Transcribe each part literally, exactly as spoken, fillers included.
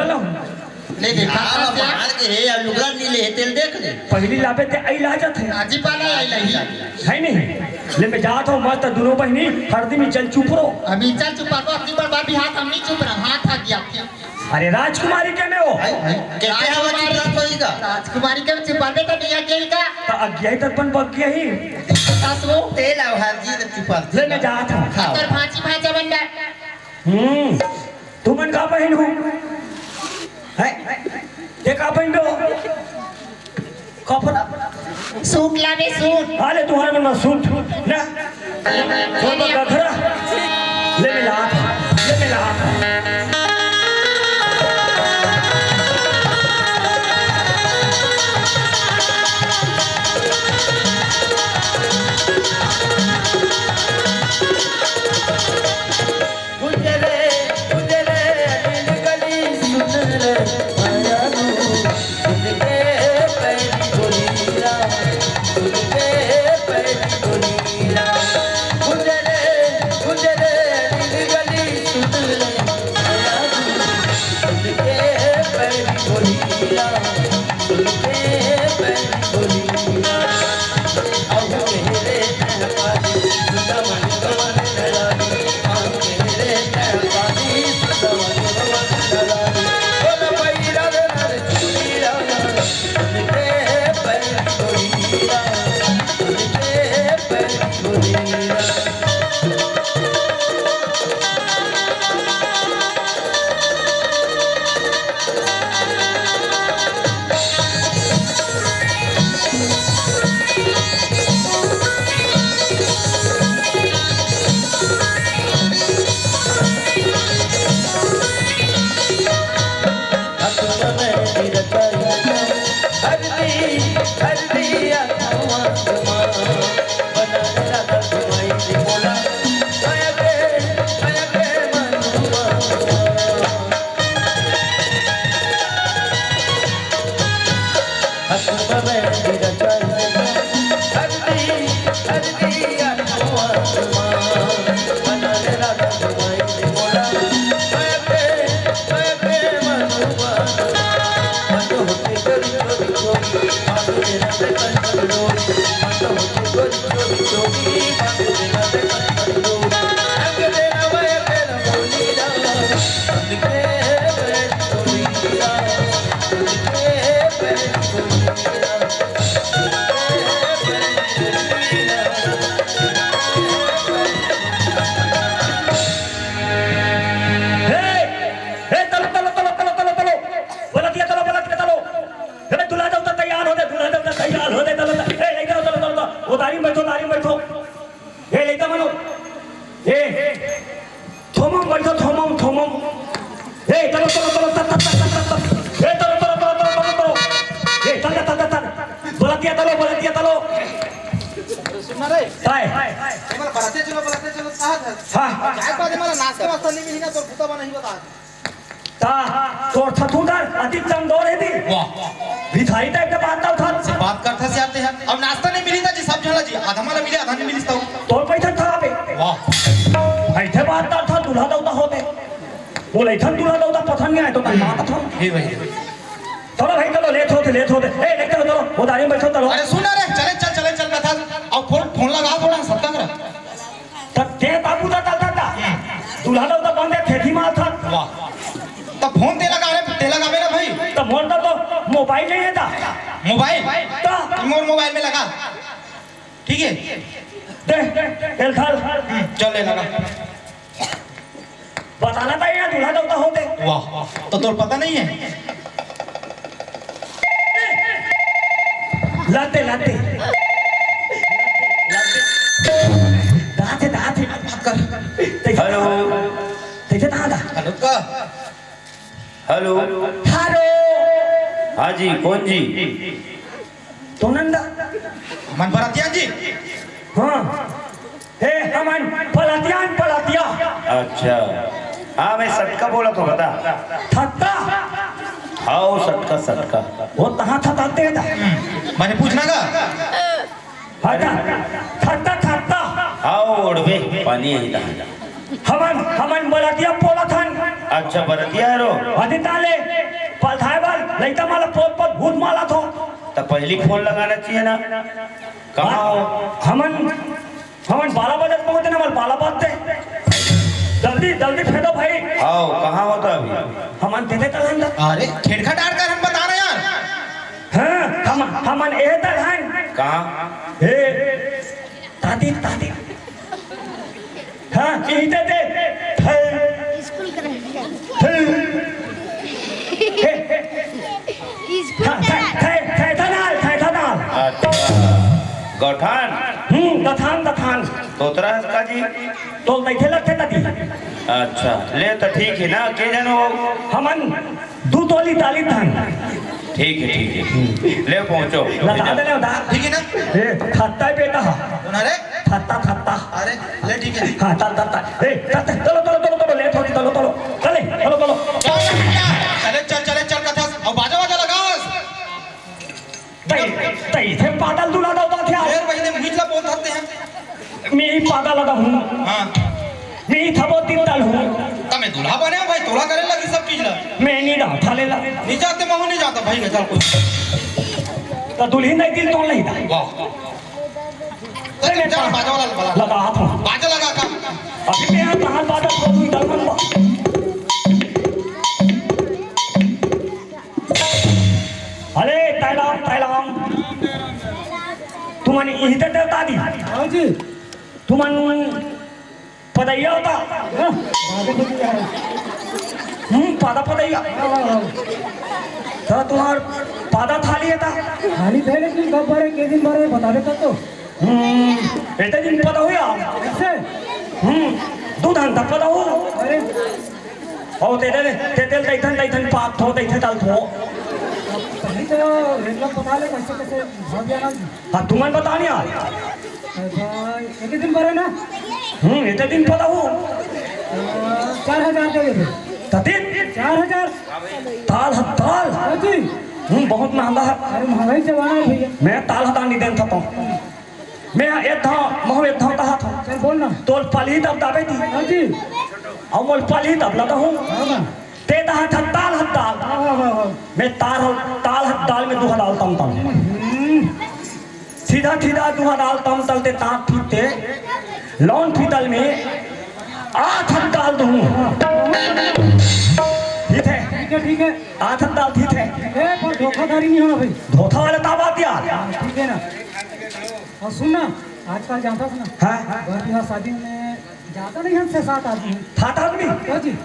ले देखा लाल था क्या? बाहर के हे, अउ लुगरा नी ले हे, तेला देख ले। पहिली लाबे ते अइला जात हे। आजी पाला अइला ही। हे नहीं? ले मैं जात हँव, मस्त दुनों बहिनी हरदी में चल चुप रहो। अभी चल चुप रहो, अबकी बार भी हाथ हम नहीं चुप रहा, हाथ आ गया। अरे राजकुमारी के में हो? कहते हैं वो राजकुमारी। चुप रहो, कोई का? राजकुमारी के में चुप रहो, तो नहीं आ गया का? तो अज्ञाही तरपन बग गया ही। सास वो? तेल आओ, हाथ जी, तो चुप रहो। ले मैं जात हँव। हाँ। तर भांची भांचा बन गया। हम्म, तुमन का पहिनहू? हैं? ते का पहिनबे हो? कपड़ा? सूट लाबे, सूट। अरे, तुँहर मन सूट, ना? सूट में घघरा? ले मिला, ले मिला। गुजरे, गुजरे अनिल गली सुन रे मायालू, सुन के पैरी बोलीला, सुन के पैरी बोलीला। गुजरे, गुजरे अनिल गली सुन रे मायालू, सुन के पैरी बोलीला, सुन के पैरी बोलीला। हे, हे, तलो, तलो, तलो। बलतिया तलो, बलतिया तलो। हे, दूल्हा देवता तैयार हो दे, दूल्हा देवता तैयार हो दे, तलो, तलो। हे, लइका, तलो, तलो, तलो। ओ, दारी में बैठो, दारी में बैठो। हे, लइका मनो। हे, थोमम बैठो, थोमम, थोमम। हे, तलो, तलो, तलो, तलो। हे, तलो, तलो, तलो। हे, तलो, तलो, तलो। बलतिया तलो, बलतिया तलो। सुन ना रे। काय? तुम्हाला बराते चलो, बराते चलो, कहा था? हाँ। काय पादे मला नाश्ता वास्ता नहीं मिली ना, तो भूता बना ही बता। ता, तोर थथू दर, अति तंदोर हे दी। वाह। भिखारी टाइप के बात करत हस। बात करत हस यार ते ह। अब नाश्ता नहीं मिली था जी, सब झन ला जी। आधा मला मिली, आधा नहीं मिली था। तोर पैसा खराब हे। वाह। ऐसे बात करत हस, दूल्हा दौता होते। बोले, "इथन दूल्हा दौता पसंद नहीं आए तो तन बात था।" हे भाई। चलो भाई, चलो, लेट होते, लेट होते। ए, लेट होते, चलो, वो दारी में बैठो, चलो। अरे सुन ना रे, चले चल, चले चल, कथा। अब फोन, फोन लगा थोड़ा, सत्ता करा। त ते बाबू दा, दा, दा, दा। दूल्हा दा, दा बंदे ठेठी मार था। वाह। त फोन ते लगा रे, ते लगावे ना भाई। त मोर दा तो मोबाइल नहीं है दा। मोबाइल? त मोर मोबाइल में लगा। ठीक है। दे, एल थाल। हम्म, चल ले लगा। बताना था यहाँ दूल्हा दा, दा होते। वाह, तो तोर पता नहीं है? लाते, लाते। लाते। दाते, दाते। बात कर। हेलो। तेरे दादा। हेलो का? हेलो। हेलो। हाँ जी, कौन जी? तो नंदा। हमन बरातिया जी। हाँ। हे, हमन पलतियान पलतिया। अच्छा। हाँ, मैं सटका बोला तो बता। थत्ता। हाँ, वो सटका, सटका। वो तहाँ थताते हैं ता। हम्म, मैंने पूछना का? हटा। थत्ता, थत्ता। हाँ, वो ओढ़बे, पानी है इधर। हमन, हमन बलतिया पोला थन। अच्छा। अच्छा, बरतिया हरो। अति ताले, पलथाए बर, लइका माला पोत पोत भूत माला थो। त पहली फोन लगाना चाहिए ना। कहाँ हो? हमन, हमन बाला बजत पहुँचे ना, हमन बाला बजते। जल्दी, जल्दी फेंदो भाई। आओ, कहाँ हो तो अभी? हमन देते तलन दा। अरे, खेड़खा डार कर हम बता रहे यार। हाँ, हम, हमन ए तलन। कहाँ? हे, तादी, तादी। हाँ, इही दे दे। हे। स्कूल कर हे। हे, हे। स्कूल हाँ, कर थे, थे, थे, थे, दाल, थे, थे, दाल। अच्छा। गठान? हम्म, गठान, गठान। तोतरा हस का जी? तोल तइथे लगथे तदी। अच्छा, ले त ठीक हे ना, के जन हो? हमन दू तोली ताली धन। ठीक हे, ठीक हे। ले पहुँचो। लगा दे ले उधार। ठीक हे ना? ए, थत्ता ही बेटा हा। कौन रे? थत्ता, थत्ता। अरे, ले ठीक हे। हाँ, तल, तल, तल। ए, तल, तल, चलो, चलो, चलो, चलो, लेट होगी, चलो, चलो। चले, चलो, चलो। चल, चल, चल, चले, चल, चले, चल, कथस। अब बाजा, बाजा लगास। तई, तई, थे पादल दुला दो, दो, थे। फेर वही ने मुझला बोल सकते हैं। मैं ही पादल लगा हूँ। हाँ। मैं ही थबो तीन दल हूँ। त मैं दूल्हा बने हूँ भाई, तोला करे लगी सब चीज ला। मैं नहीं ना, था ले ला। नहीं जाते, मैं नहीं जाता भाई, चल कोई। तो दुल्हन नहीं दिल तोड़ नहीं था। वाह। तो ले, चुपचाप मैं बाजा वाला लगा। लगा हाथ में। बाजा लगा का? अभी मैं यहाँ कहाँ बाजा खोलूँ, इधर मन बा। अरे, तैलाम, तैलाम। तुमन इही ते देवता दी। हाँ जी। तुमन पदैया होता। हाँ, बाजा पदैया है। हम्म, पादा पदैया। हाँ, हाँ, हाँ। तो तुम्हार पादा थाली है था? थाली थे, लेकिन कब भरे, के दिन भरे, बता देता तो। हम्म, एते दिन पता हुआ? कैसे? हम्म, दू धन तक पता हो। अरे। और ते, ते, ते, तेल तैथन, तैथन पाप थो, तैथे तल थो। तभी तो रेट लोग बता ले, कैसे, कैसे भाव दिया ना जी। हाँ, तुमन बता नहीं यार। अच्छा, एक ही दिन पर है ना? हम्म, एते दिन पता हो। अ, चार हजार दे दे। कति? चार हजार। ताल ह ताल। हाँ जी। हम्म, बहुत महंगा है। अरे, महंगाई जमाना है भैया। मैं ताल ह ताल नहीं देन था तो। मैं एक धाव, महू एक धाव कहा था। चल बोल ना। तोल पली तब दाबे दी। हाँ जी। और मोल पली तब लगा हूँ। हाँ ना। ते दहा था ताल ह ताल। हाँ, हाँ, हाँ, हाँ। मैं ताल ह, ताल ह ताल में दुहा डाल तम तम। हम्म। सीधा सीधा दुहा डाल तम तल ते ताक ठीक ते। लौन फीतल में आठ ह डाल दूँ। ठीक है। ठीक है, ठीक है। आठ ह डाल ठीक है। ए, पर धोखाधड़ी नहीं होना भाई। धोखा वाला ताबा दिया। हाँ, ठीक है ना। और सुन ना, आजकल जानता है ना, हाँ। घर ब्याह शादी में जाता नहीं है, छह सात आदमी। सात आदमी? हाँ जी।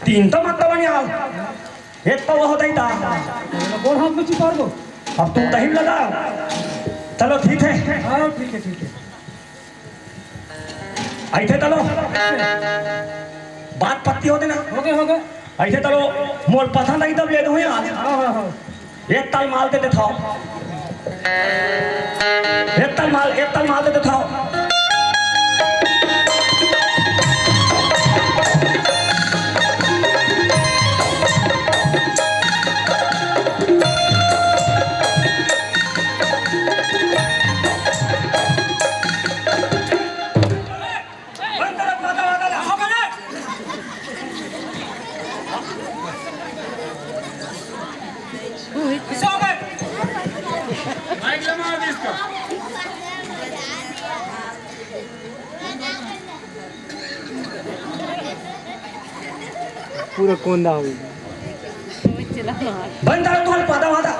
तीन तो मतलब नहीं आओ। एक तो वो होता ही था। बोल, हाथ में चिपा दो। अब तुम तही लगा। चलो ठीक है। हाँ, ठीक है, ठीक है। ऐसे चलो। बात पत्ती होते ना। हो गए, हो गए। ऐसे चलो, मोर पसंद आई तब ले दूँ यार। हाँ, हाँ, हाँ। एक ताल माल दे देता हूँ। एक ताल माल, एक ताल माल दे देता हूँ। पूरा कोंदा हो गया। बंद करो तुम्हारे पादा वादा।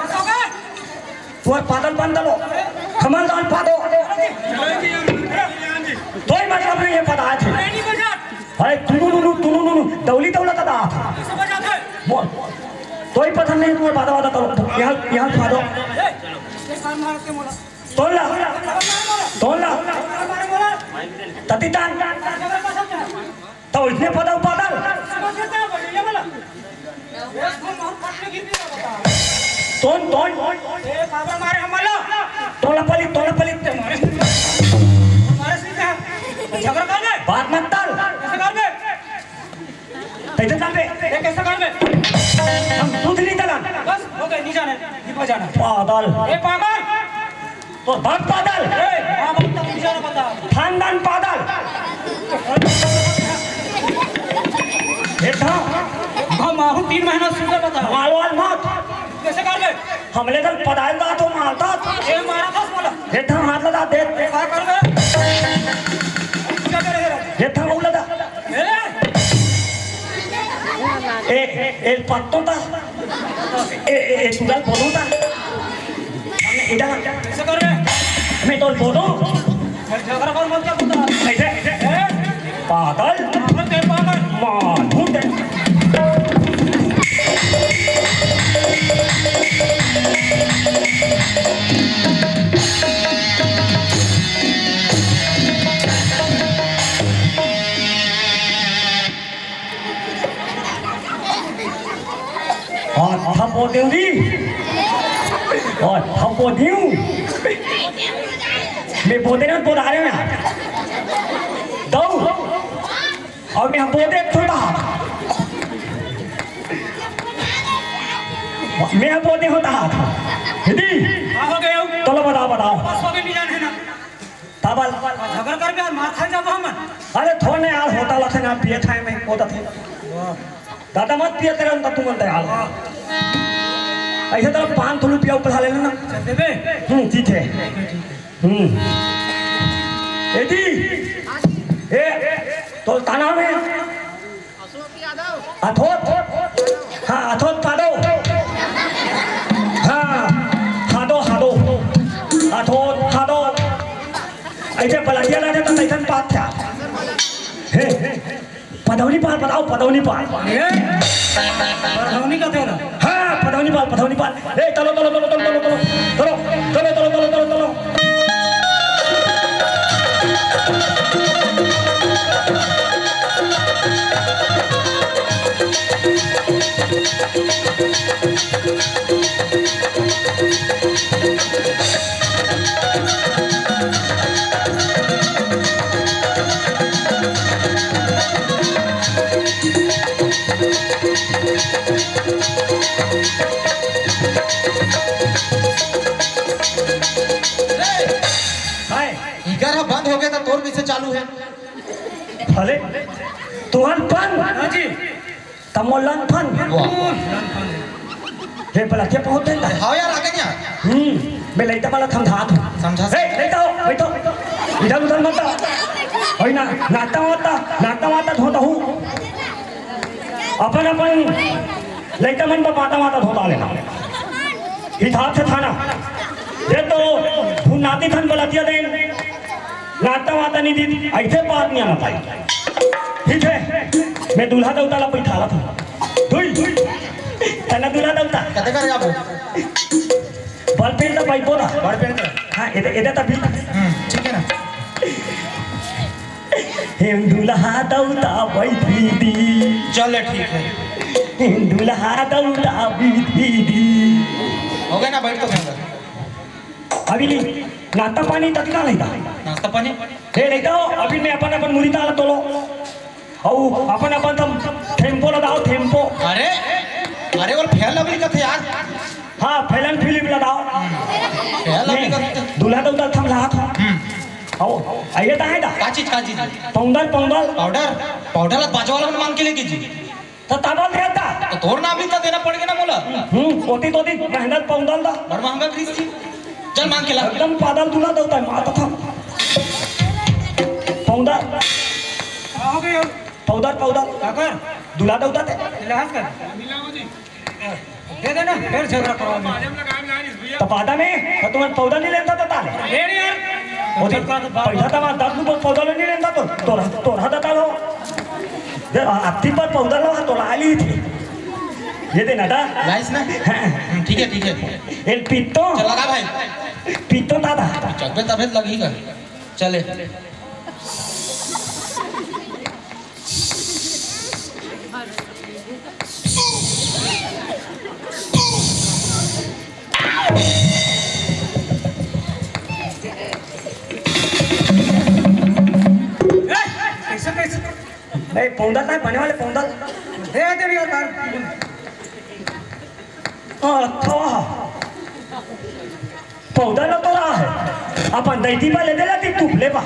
तुम्हारे पादल बंद करो। खमल दान पादो। कोई मतलब नहीं है पता आज। अरे तुनु नुनु, तुनु नुनु, दौली दौलत अदा। बोल। कोई पसंद नहीं तुम्हारे पादा वादा करो। यहाँ, यहाँ पादो। तोला। तोला। ततितान। तो इसने पता पादल। तोन, तोन। तोला पली, तोला पली। बात मत तल। तैसे कर बे। हम दूध नहीं तलन। बस, हो गए, नहीं जाना है, नहीं जाना। पादल। ए, पागल। तोर बाप पादल। ए, माँ बाप तक नहीं जाना पता। खानदान पादल। हे था। तीन महीना सुबह बता। माल वाल मत। कैसे कर गए? हमले कल पदायल दा तो मारता। ये मारा था बोला। ये था हाथ लगा दे। ये का कर गए? क्या करे रे? ये था वो लगा। ए? ए, ए, ए, पत्तों ता। ए, ए, ए, तुगल बोलूं ता। हमने इधर। कैसे कर रहे? मैं तो बोलूं। झगड़ा कर मत क्या बोलता? ऐसे, ऐसे। ए? पागल। पागल ते पागल। मानू ते। हाथ थपो देऊ जी। हाथ थपो देऊ। मैं बोलते ना, बोला रहे ना। दऊ। और मैं बोलते थोड़ा। मैं बोलते होता। दीदी। का हो गया? चलो बताओ, बताओ। बस हो गए, नहीं जाने ना। ताबल। झगड़ कर बे, मार खा जाबो हमन। अरे थोड़े यार, होता लक्षण आप पिए खाए में होता थे। दादा मत पिए तेरे अंदर, तू अंदर यार। ऐसे तरह पाँच सौ रुपया ऊपर खा लेना ना। चल देबे। हम्म, ठीक है। हम्म। ए जी, ए, तो ताना में। अथोत। हाँ, अथोत पादो। हाँ, हादो, हादो। अथोत, हादो। ऐसे बलटिया लागे तो कैसन पाप था? हे, पदौनी पाल बताओ, पदौनी पाल। ए? पदौनी का तेरा? हाँ, पदौनी पाल, पदौनी पाल। ए, चलो, चलो, चलो। चलो, चलो, चलो, चलो, चलो, चलो। हाय। इकर ह बंद हो गया था, तोर कैसे चालू है? भले तुहन बंद। हाँ जी। तमोलन फन। वाह। हे पलटिया बहुत देर हाँ यार, आगे नहीं आ। हम्म, मैं लइता वाला समझात हूँ। समझा ए, लइता हो, बैठो। इधर उधर मत जाओ। वही ना, नाता वाता, नाता वाता धोता हूँ। अपन अपन लइता मन पर माता वाता धोता लेना। हिसाब से थाना। ये तो भुन्नाती थन बलतिया देन। नाता वाता नहीं दी, ऐसे बात नहीं आना पाई। ठीक है, मैं दूल्हा देवता ला बैठाला था। दुई, तना दूल्हा देवता। कते करे आप? बॉल पेन का पाइप बोला। बॉल पेन का? हाँ, इधर, इधर तक भी। हम्म, ठीक है ना? हिंदुलहा दौता बैठी दी। चले, ठीक है। हिंदुलहा दौता बैठी दी। हो गया ना, बैठ तो गया। अभी नहीं, नाश्ता पानी तक ना लेता। नाश्ता पानी? हे, लेता हो, अभी मैं अपन, अपन मुरी ताला तोलो। अउ अपन, अपन तम थेम्पो लगाओ, थेम्पो। अरे, अरे, वो फेयर लवली का थे यार। हाँ, फेयर एंड फिलिप लगाओ। फेयर लवली का थे। दूल्हा तो उधर थम रहा था। हम्म। आओ, आइए, ता है ता? का चीज, का चीज? Powder, powder. पाउडर? पाउडर ला बाजू वाला मन मांग के लेके जी। तो ताबल रहता। तो तोर नाम भी तो देना पड़ेगा ना मोला। हम्म, ओती तोती महंगा पाउडर दा। बड़ महंगा खरीद जी। चल मांग के ला। एकदम पादल दूल्हा देवता है, माता था। पाउडर। का हो गया? Powder, powder. काकर? दूल्हा देवता थे। इलाज कर। दे देना, फिर झगड़ा करवा दे। तो पादा में, तो तुम्हें पाउडर नहीं लेता तो ताले। ले नहीं यार। ओती, पैसा तो हमारा दस रुपये पाउडर नहीं लेता तो, तोरा, तोरा देता लो। दे, आ, अत्ती पर पाउडर लो, तो ला ली थी। ये देना था। लाइस ना? हाँ। हम्म, ठीक है, ठीक है। एल पित्तो। चल लगा भाई। पित्तो दादा। चकबे तबे लगेगा। चले। कैसे, कैसे? नहीं, पौंदल ना, बने वाले पौंदल। दे दे यार, तार। हाँ, तो। पौधा न तो रहा है, अपन दैती पा ले देला ती तू ले बा।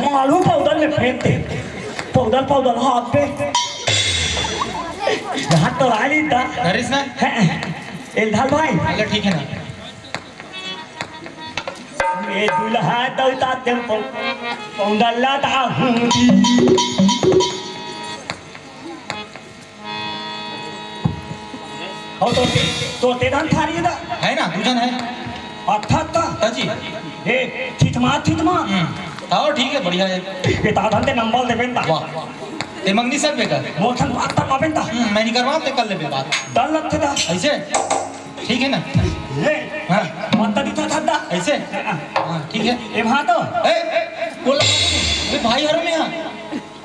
मालू पौधा में फेंकते, पौधा, पौधा हाथ पे। हाथ तो ला ली दा। धरिस ना? हैं, एल ढाल भाई। चलो, ठीक है ना। मैं दुल्हा दौता तेम पौ-, पौंडल्ला दा हूँ। और तो ते, तो ते धन थारी दा। है ना, दू झन है। अत्था, अत्था। ता जी। ए, थिथमा, थिथमा। हम्म। और ठीक है, बढ़िया है। ए, ता धन ते नंबर देबे ता। वाह। ए, मंगनी सब बेटा। मोर ठन बात ता पाबे ता। हम्म, मैं नहीं करवा, ते कर लेबे बात। डर लगथे ता। ऐसे? ठीक है ना? ए, हाँ। मत दी था, था, था। ऐसे? हाँ। हाँ, ठीक है। ए, वहाँ तो। ए, बोला, ए, भाई हर में यहाँ।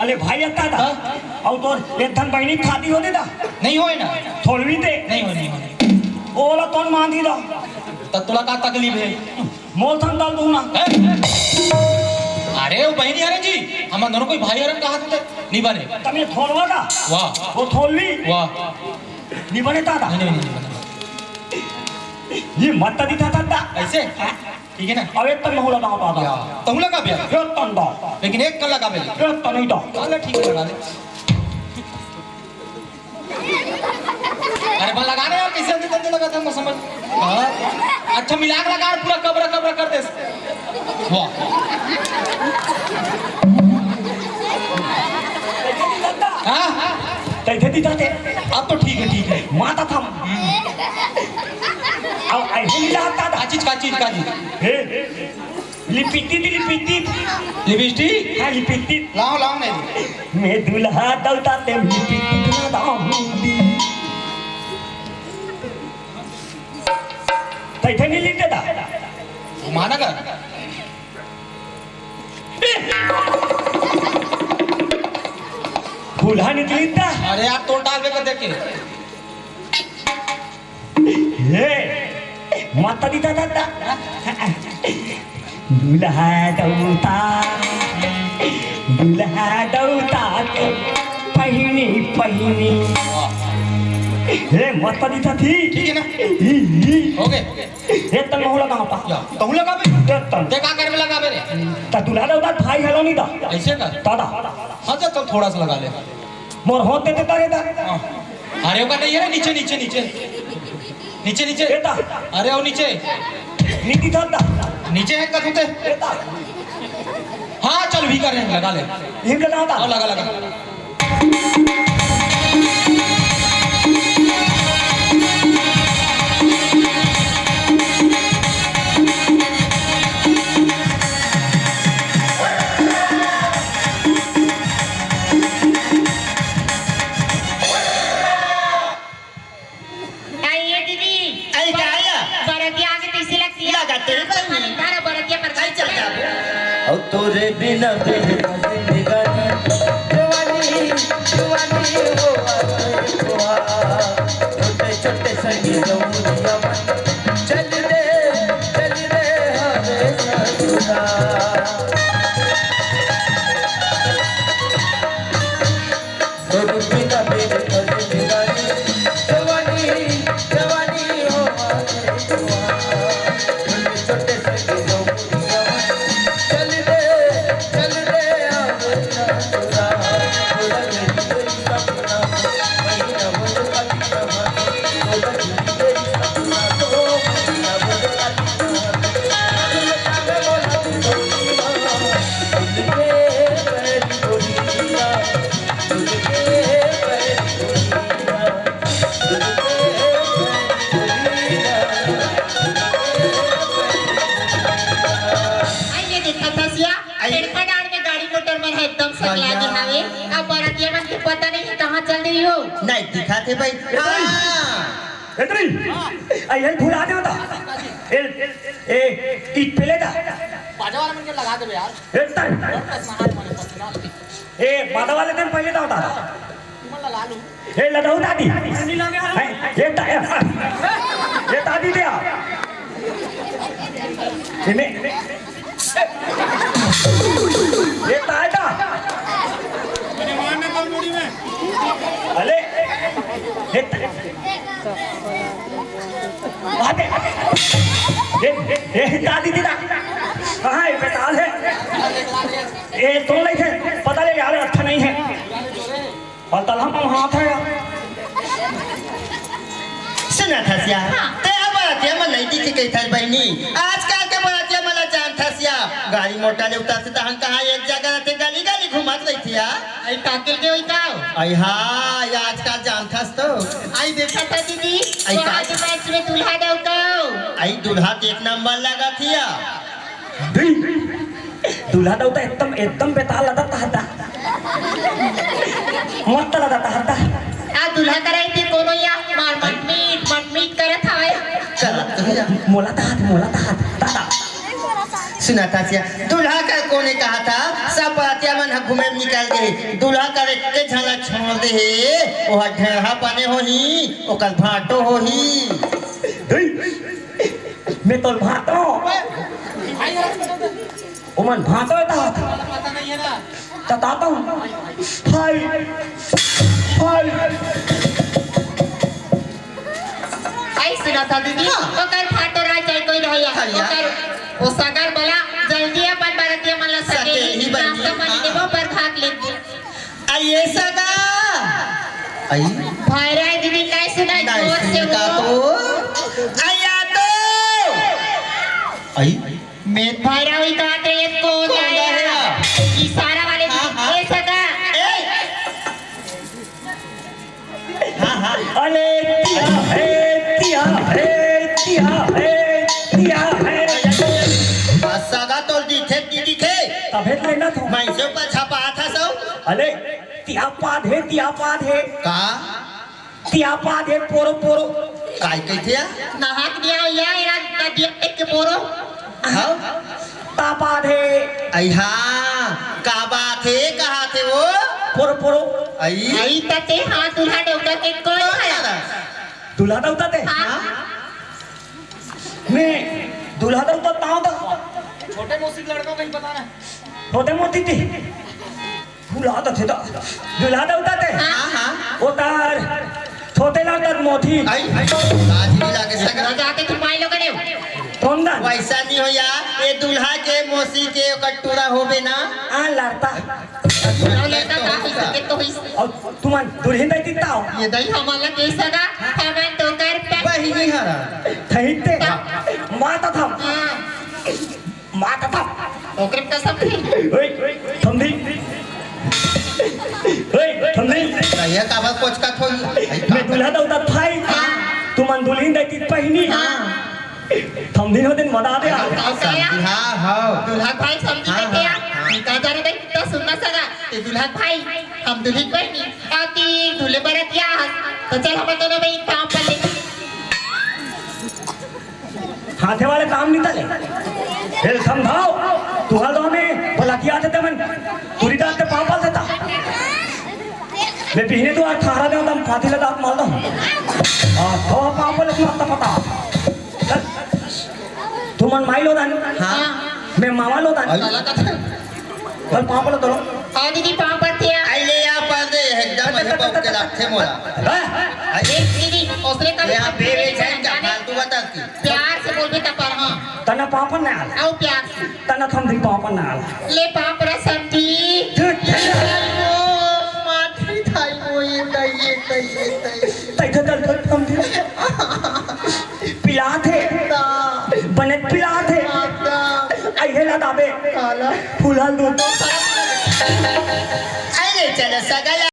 अले भाई अत्ता दा। हाँ? अउ तोर एक धन बहिनी खादी होते दा। नहीं होए ना। थोलवी ते। नहीं होए, नहीं होए। ओला तोन मान दी दा। त तोला का तकलीफ है? मोल थन दल दूंगा। हैं? अरे वो बहिनी हरे जी, हम दोनों कोई भाई हरन कहा थे, नहीं बने। तने थोलवा दा। वाह। वो थोलवी। वाह। नहीं बने ता दा। नहीं, नहीं, नहीं, नहीं बने। ये मत दी था दा। ऐसे? ठीक है ना? अब एक तन महूला गाँव पाता। या, तहूँ लगा बे? एक तन दा। लेकिन एक कन लगा बे। एक तन नहीं दा। चलो, ठीक है, लगा ले। अरे, बा लगा ना यार, कैसे अंधे तंधे लगा था, मैं समझ। हाँ। अच्छा, मिला के लगा और पूरा कबरा, कबरा कर दे। वाह। हाँ? तैथे दी जाते। अब तो ठीक है, ठीक है। माता था। अब ऐसे मिला था। का चीज, का चीज, का चीज? हे, लिपिटी दी, लिपिटी। लिपस्टिक? हाँ, लिपिटी। लाओ, लाओ, नहीं। मैं दुल्हा दौता ते लिपिटी ना दाऊंगी। तैथे नहीं लिखते था। माना का? दुल्हा निकली था। अरे यार, तोड़ डाल बे कर देख के। हे, माता दी दादा दा। दुल्हा दौता, दुल्हा दौता के पहिनी, पहिनी। हे, माता दी दादी। ठीक है ना? ई, ई। हो गए। ए, तन महू लगा पा। या, तहूँ लगा बे? ए, तन। ते का करबे लगा बे रे? त दुल्हा दौता भाई हलो नहीं दा। ऐसे कर। दादा। हाँ, जा, चल, थोड़ा सा लगा ले। मोर होत दे देता रे दा। हाँ। अरे, ओका नहीं है रे, नीचे, नीचे, नीचे। नीचे, नीचे। ए दा। अरे, वो नीचे। नीति था दा। नीचे है कथू ते? ए दा। हाँ, चल, भी कर रहे हैं, लगा ले। ये लगा दा। और लगा, लगा। आई ये दीदी। आई का आया? बरतिया आगे पीछे लगती है। लगा तेरे भाई। अरे, तारा बरतिया पर आई चल जाबो। और तोरे बिना बेहद जिंदगानी। जवानी, जवानी हो आए हुआ। छोटे, छोटे संगी जमुनिया मन। चल रे, चल रे, हरे ससुरा। तोर बिना मेरे फजल रानी, जवानी, जवानी हो आए हुआ। छोटे से गिरो मुनिया, चल रे, चल रे, आवे ना तुरा। बोला मेरी कोई सपना, महीना बोल अभी कहाँ, बोला मेरी कोई सपना, तो महीना बोल अभी कहाँ। बोला तू सपना, दिल के बैरी बोलिया। आइए देखा था सिया, आई। पेड़का डांड़ में गाड़ी मोटर मन ह एकदम सकला गे हावे। अब बरतिया मन के पता नहीं है कहाँ चल रही हो। नहीं दिखा थे भाई। हाँ। इतनी? आई, आई भुला दे बता। ए, ए, ईट पे ले जा। बाजा वाला मन के लगा देबे यार। ए, तर। ए, बाजा वाले दिन पहले तो बता। तुम लगा लूं। ए, लटऊ दादी। नहीं लगे यार। ए, ये दा-, ये, ये दादी दे आ। इन्हें, ये ताय दा। मेरे मारने कल मुड़ी में। अले, ये ता-, आते, ये, ये दादी दी ना। कहाँ है? पेताल है। ये तो नहीं है। पता ले यार, अच्छा नहीं है। और तलहा पर हाथ है। सुनत हस या? हाँ। ते ह बरतिया मन नइ दिखे कहिथस बहिनी। आजकल के बरतिया मन ला जानथस या? गाड़ी मोटर ले उतरथे तहन कहाँ एक जगह रहिथे, गली गली घूमत रहिथे या। अई पाकिल के होई का? अई हाँ, या आजकल जानथस तो। अई देखा था दीदी, अई तो का? आज मैच में दूल्हा दऊ का? अई दूल्हा तो एक नंबर लगत हे या। दूल्हा दऊ त एकदम, एकदम बेताल लगत हता। मस्त लगत हता। आ दूल्हा करा इते कोनो या मार मटमीट, मटमीट करत हवय। चला, चला। मोला त हाथ, मोला त हाथ, दादा। सुनत हस या, दूल्हा का कोने कहा था, सब बरतिया मन ह घूमे निकल गे। दूल्हा का एक के झलक छोड़ दे हे, ओह ढेढ़ा पने होही, ओकर भांटो होही। मैं तोर भांटो। ओमन भांटो हे तात। त तात हूँ। हाय। हाय। अई सुनत हस दीदी, हाँ। ओकर भांटो रह जाय कोई रहय या। हाँ, या। ओकर ओ सगा वाला जल्दी अपन बरतिया मन ला सकेली, सकेली बनी, नाश्ता पानी हाँ। देबो पर भाग लेते। अई ए सगा। अई। भैरा दीदी नइ सुनय, नइ जोर से सुनय का बोल। तो? अई आ तो। अई। मैं भैरा होई का ते ये कौन कोन आया? आया? इशारा वाले हाँ, दीदी, हाँ। ए सगा। ए। हाँ, हाँ। अरे तिया हे, तिया हे, तिया हे, तिया हे। आ सगा तोर दिखे, नी दिखे? तभे तो लेना था। मैं से ऊपर छपा था सब। अरे तिया पाद हे, तिया पाद हे। का? तिया पाद हे, पोरो, पोरो। काय कहिथे या? नहाक दिया या, एला नदिया देख के पोरो। हाँ? ता पाद हे। अई हाँ, का बात हे, कहाथे वो? पोरो, पोरो। अई? अई तते हाँ, दूल्हा डौका के कोई कौन है? दादा? दूल्हा दऊ तात हे? हाँ। मैं दूल्हा दऊ तात नाव दा। छोटे मौसी के लड़का कहीं पता ना। छोटे मौसी थी। दूल्हा दऊ तात हे तो। दूल्हा दऊ तात हे? हाँ, हाँ। ओ तार छोटे लाल तात मोती। अई, लाज नहीं लागे सगा। जाते तुम माई लोग ने। कौन दा? वैसा नहीं हो या, ये दूल्हा के मौसी के ओकर टूरा होबे ना। आ लड़ता। लड़ता का हो सके तो हो। अऊ तुमन दुल्हिन दई दिता हो। ये दई हमला के सगा, हमन तो कर पे। बहिनी हरा। थहिते। माता था। हाँ। माता था। ओकरे कसम थी। ओए, समधी। ओए, समधी। भैया काबर कोचका थोई। मैं दूल्हा दऊ तात भाई। हाँ। तुमन दुल्हिन दई दित पहिनी। हाँ। समधी हो दिन मदा दे आ। समधी, हाँ, हाँ। दूल्हा भाई समधी हाँ, के हाँ, क्या? हाँ। निकाह जाने दे, तो सुनना सगा। ते दूल्हा भाई, हम दुल्हिन बहिनी। आती दूल्हे बरतिया। तो चल हम दोनों में एक काम कर लेंगे। हाथे वाले काम नहीं तले। ए, समझाओ। तुहर गाँव में बलतिया थे तमन। पूरी दांत के पाँव पाल देता। मैं पीने तो अठारह दिन तम फांसी लगा मार दो। आ, तो पाँव पाल मत पता। तुमन माई लो दान। हाँ। मैं मामा लो दान। अरे। बल पाँव पलो तोरो। हाँ दीदी, पाँव पड़थे। आई ले या पर दे, एकदम मजे पाँव के लागथे मोला। हाँ? ए दीदी, ओसरे का ले, हाँ, बे, बे, जाए का जाने? फालतू बता की। प्यार से बोलबे त पर हाँ। तना पाँव पर ना आला। आओ प्यार से। तना थम दिन पाँव पर ना आला। ले पाँव पर समधी। झूठ। ओ, माथी थाई वो, ये तई, ये तई, ये तई। तई तो दल दल थम दिन। पिलात हे। ना। बने पिलात हे। ना। अइहे ला दाबे। काला। फूलल दूध। अरे चलो सगला।